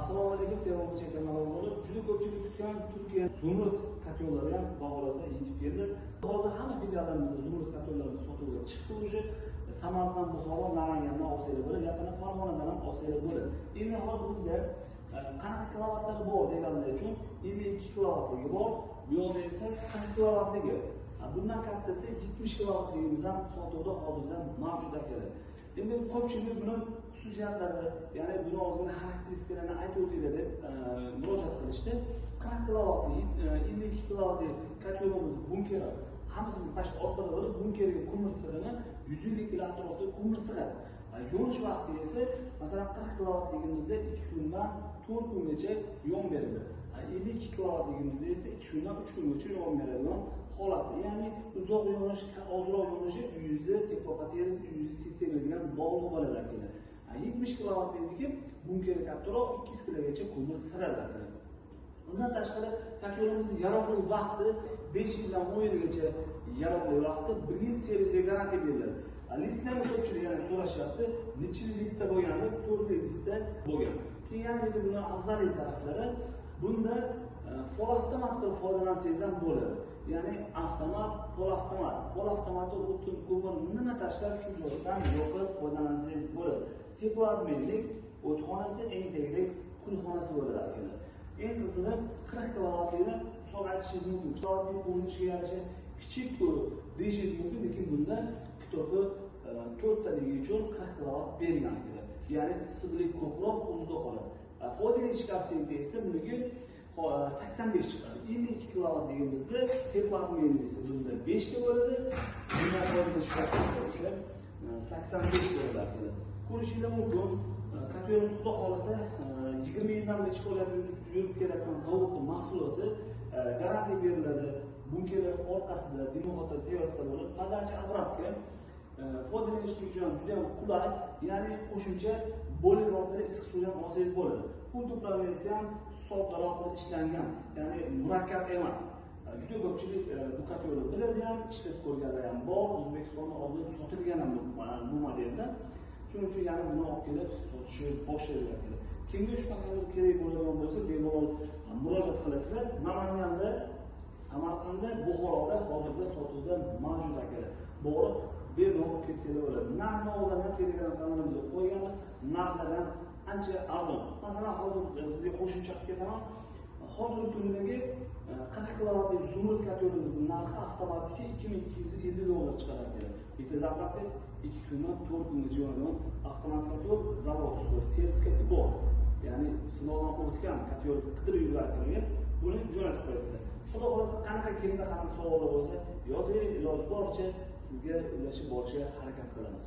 Assalomu alaykum, terrorchi kanali. Juda ko'pchilik kutgan Turkiya Zumrud котёл lari ham xudo xohlasa yetib keldi. Hozir hamma filiallarimizda Zumrud котёл lari sotuvga chiqdi уже. Samarqand, Buxoro, Namangandan olsanglar bo'ladi, yaqinda Farg'onadan ham olsanglar bo'ladi. Endi hozir bizda qanaqa kilovattlari bor deganlar uchun 52 kilovatligi bor, bu yoqda esa 40 kilovatligi. Bundan kattasi 70 kilovatligimiz ham sotuvda hozirda mavjud akalar. Endi ko'pchilik buni xususiyatlari, ya'ni buni ozgina xarakteristikalarni aytib o'tinglar deb murojaat qilishdi. 40 kilovatli, 52 kilovatli котёл imiz bunkeri hammasini past orqada bo'lib, bunkeriga ko'mir sig'imi 150 kilo atrofida ko'mir sig'adi. Yonish vaqti esa, masalan, 40 kilovatligimizda 2 kundan 4 kungacha yon beradi. 52 kilovatligimizda esa 2 kundan 3 kungacha yon beradigan holatda. Ya'ni uzoq yonish, ozroq yonishi uyingizni теплопотеря si, uyingizni sistemangizga bog'liq bo'ladi akalar. 70 kilovatlikniki bunkeri kattaroq, 200 kilogacha ko'mir sig'adi akalar. Undan tashqari котёл imizni yaroqli vaqti 5 yildan 10 yilgacha yaroqli vaqti, 1 yil servisiga garantiya beriladi. Listni ham ko'pchilik yana so'rashyapti, nechili listda bo'lgan deb, 4 listda bo'lgan. Keyin yana bitta buni afzallik taraflari, bunda полуавтомат qilib foydalansangiz ham bo'ladi. Ya'ni avtomat, полуавтомат. Полуавтомат da o'tin, ko'mir nima tashlab shu joydan yoqib foydalansangiz bo'ladi. Теплообменник o'txonasi, eng tagida kulxonasi bo'ladi akalar. Eng qizig'i 40 kilovatlikni misol aytishingiz mumkin. Kilovatlik ko'rinishiga yarasha kichik deyishingiz mumkin, lekin bunda киток i to'rttaligi uchun 40 kilovat berilgan akalar. Ya'ni issiqlik ko'proq o'zida qoladi. Foydalanish koeffitsiyenti esa buniki 85 chiqadi. 52 kilovatligimizda теплообменник si bunda 5 ta bo'ladi. Bundan foydalanish koeffitsiyenti o'sha 85 bo'ladi akalar. Ko'rishingiz mumkin. Котёл imiz xudo xohlasa 20 yildan beri ish yurib kelayotgan zavodni mahsuloti, garantiya beriladi. Bunkeri orqasida, дымоход tepasida bo'lib, подача обратка foydalanish uchun ham juda ham qulay, ya'ni qo'shimcha bo'linroq issiq suv ham olsangiz bo'ladi. Pult управления si ham soddaroq qilib ishlangan, ya'ni murakkab emas. Juda ko'pchilik bu котёл ni biladi ham, ishlatib ko'rganlar ham bor. O'zbekistonda oldin sotilgan ham bu modelda. Shuning uchun yana buni olib kelib sotishni boshladilar. Kimga shunaqa kerak bo'ladigan bo'lsa, bemalol murojaat qilasizlar. Namanganda, Samarqandda, Buxoroda hozirda sotuvda mavjud akalar. Borib bemalol olib ketsanglar bo'ladi. Narx-navolarni ham Telegram kanalimizga qo'yganmiz. Narxlar ham ancha arzon. Masalan, hozir sizga qo'shimcha qilib ketaman. Hozirgi kundagi 40 kilovatli Zumrud котёл imizning narxi avtomatiki 2250 dollar chiqar ekan. Bitta заправка si 2 kundan 4 kungacha yonadigan avtomat котёл, заводской sertifikati bor. Ya'ni sinovdan o'tgan котёл qidirib yurgan, buni jo'natib qo'yasizlar. Xudo xohlasa, qanaqa kimda qanaqa savollar bo'lsa, yozing, iloji boricha sizga ulashib borishga harakat qilamiz.